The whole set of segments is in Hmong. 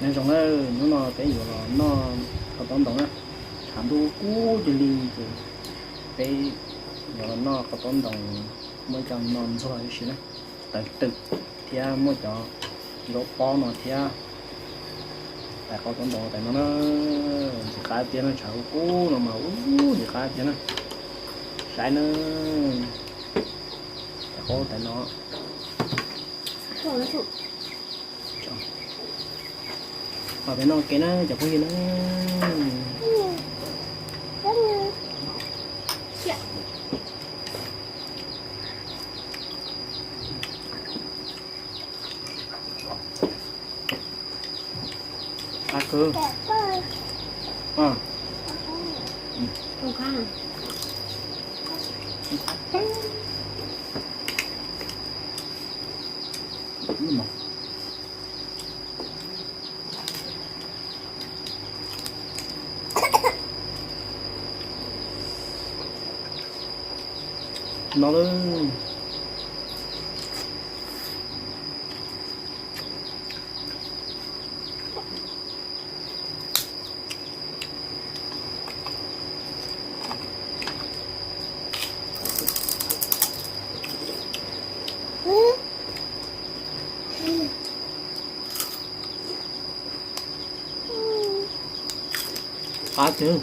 Nyob zoo na, hnub no peb yuav los noj qhov taub ntoos na. Tshav ntuj kub kub cia li ces peb yuav los noj qhov taub ntoos, muaj ib co no ntxuag ib si na, tawv twm, thiab muaj cov zaub pob no thiab. Tais qhov taub ntoos tais no na, ntxim qab tiag na, tshav kub kub no mas ub ntxim qab tiag na. Saib na, tais qhov tais no. Pab peb noj ke na cov phooj ywg na. Qab kawg. No lawm. Qab tiag.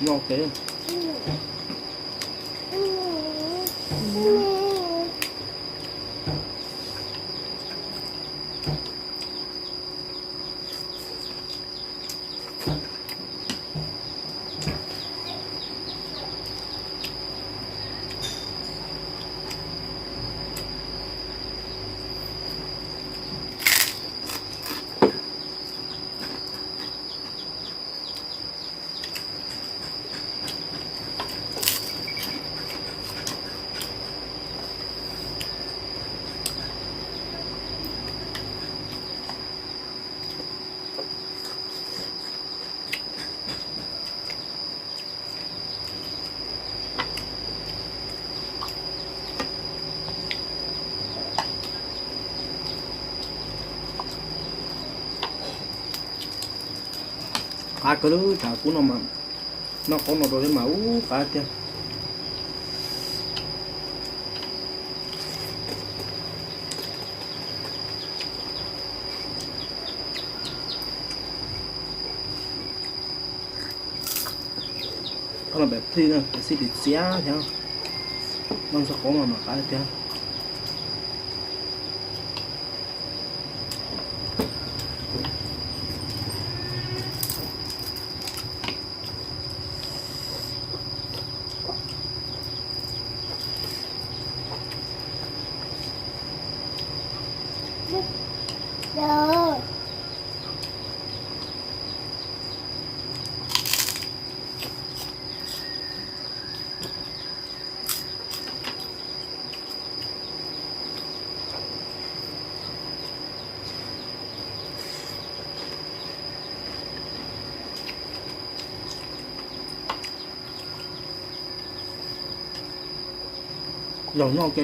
Noj ke. Qab kawg lub tshav kub no mas, noj qaub no rau thiab mas ub qab tiag. Koj los pem plij na, pem xij pem txiab thiab. Noj ntxuag qaub no mas qab tiag. Zaum no ces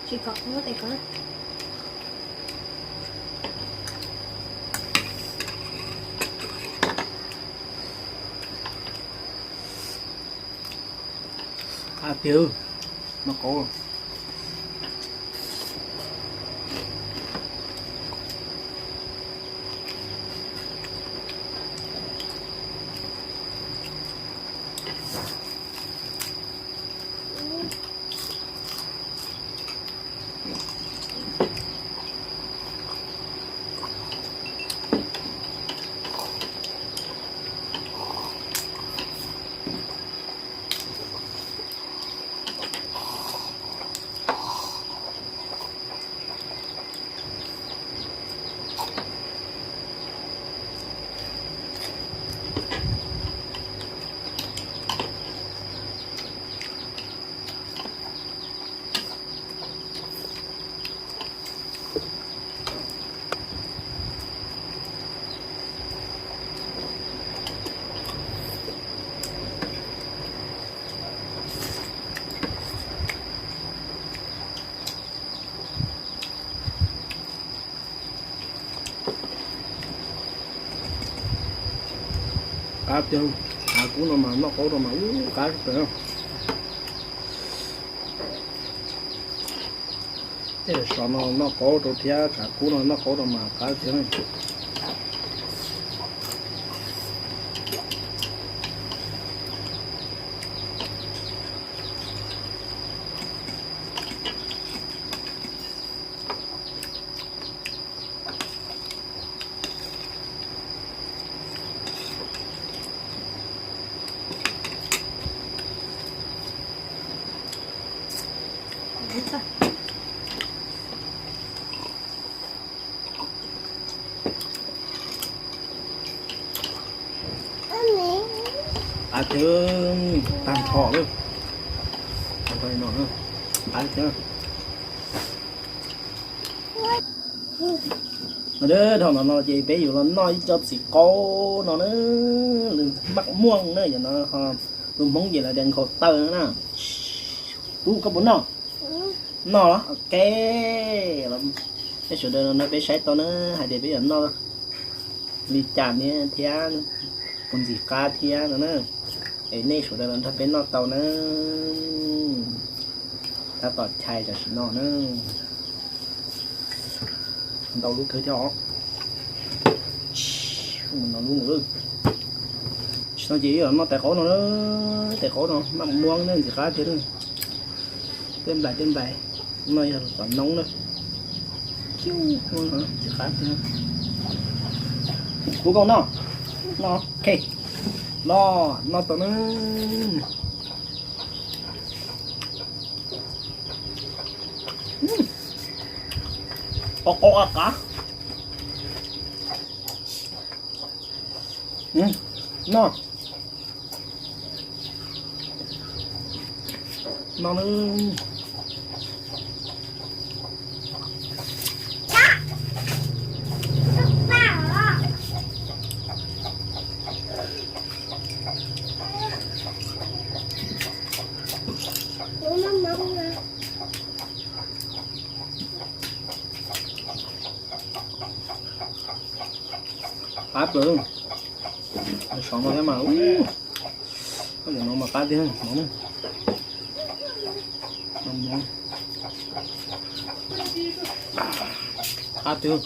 Tsis kom muab tes ko. Qab tiag, noj qaub. Qab tiag, kav kub no mas noj qaub rau mas ub qab tiag. Tej sov no noj qaub rau thiab kav kub no noj qaub rau mas qab tiag. Qab tiag, tag nrho lawm. Tag nrho li no, qab tiag. Dhau ntawd no ces peb yuav los noj ib co txiv qaub no na, lwm maj muaj na, yog no lus Hmoob ces lawv tias nkhaus taw na. Ub, koj puas noj? Noj los ok. Nej sawv daws no peb saib tau na, hais tias peb yuav noj li cas thiab, puas ntxim qab thiab no na. Es nej sawv daws los nrog peb noj tau na. Tab tom chais tam sim no na. Ntau lub kawg thiab os. Mus no lub mus lawm. Tam sim no ces yuav noj tais qaub no, tais qaub no maj muab na, ntxim qab tiag. Tej nplais tej nplais, no yog tom noob na. Ntxim qab tiag. Kuv koj noj, noj, ok, los noj tau na. Qab qab qab. Noj, noj na. Qab plaws. Sov no thiab mas, ub, no mas qab tiag no. Qab twg.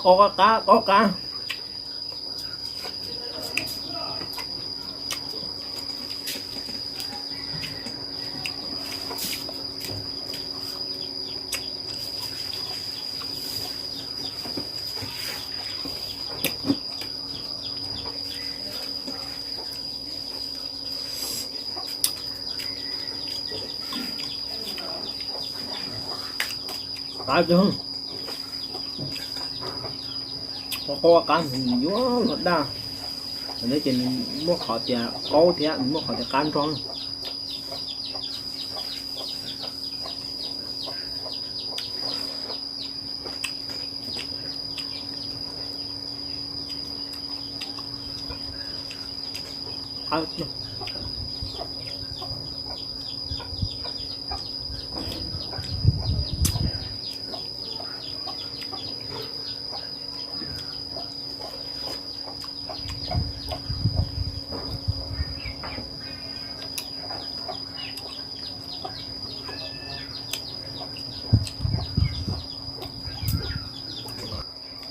Qaub qab, qaub qab. Qab, qaub qab yuav luag daj, ces nws muaj qhov tias qaub thiab nws muaj qhov tias qab nrog.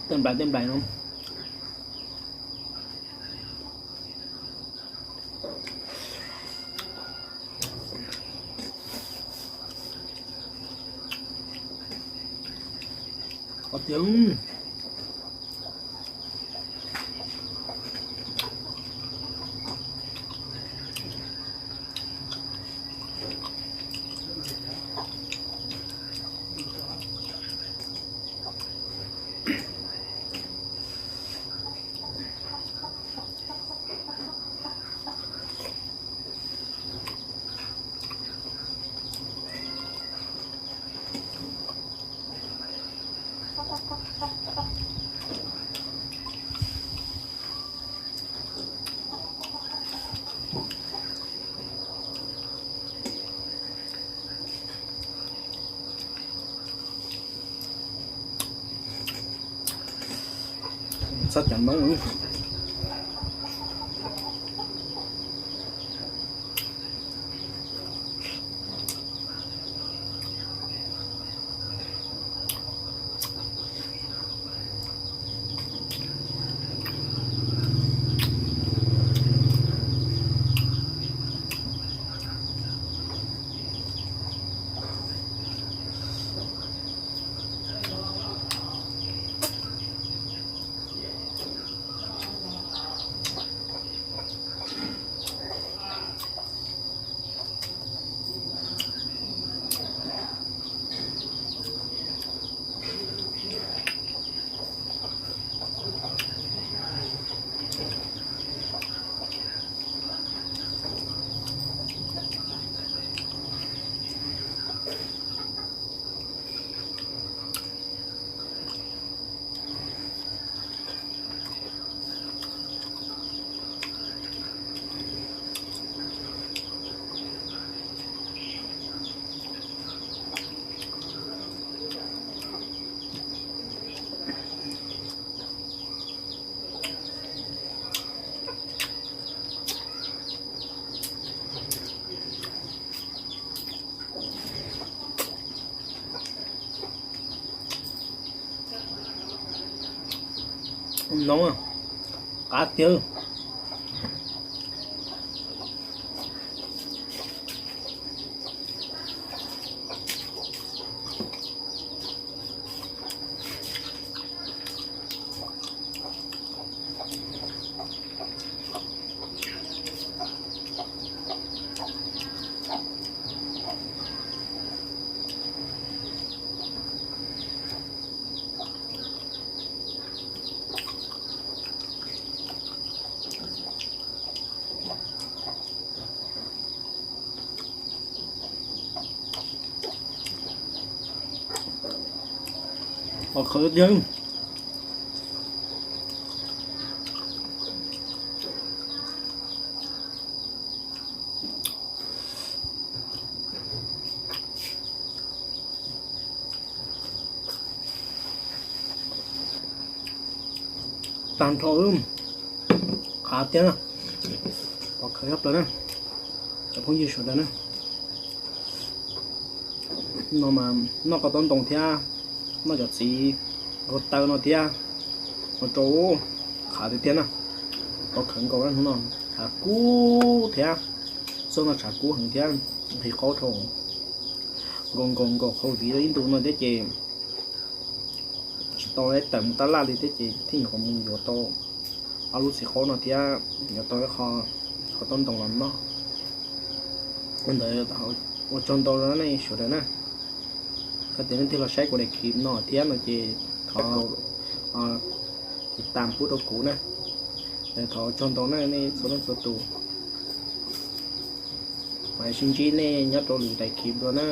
Tej nplais tej nplais no. Qhov tias Txhob cov noob. Noob, qab tiag. Qhov khawv tiag. Tag nrho, qhav tiag na. Qhov khawv ib plaws na, cov phooj ywg sawv daws na. No mas noj koj tob ntoo thiab, noj cov txiv nkaus taw no thiab, no rau, qhav tiag tiag na. Qhov khawv nkaus na, hnub no tshav kub thiab, txog no tshav kub heev thiab, nqhis qaub dhau, nkaus nkaus nkaus qhov viv rau ib ntus no thiab ces tsis tau tawm mus tab laj li thiab ces thiaj nyuam qhuav mus yuav tau ob lub txiv qaub no thiab yuav tau ib qho, qhov tob ntoo los noj. Ntawd ua tsaug ntau nej sawv daws na. Yog tias nej thiaj los saib kuv daim clip no thiab no ces thov tiv tam pub rau kuv na. Thov ua tsaug ntau na nej txhua leej txhua tus. Mam sib ntsib nej nyob rau lwm daim clip dua na.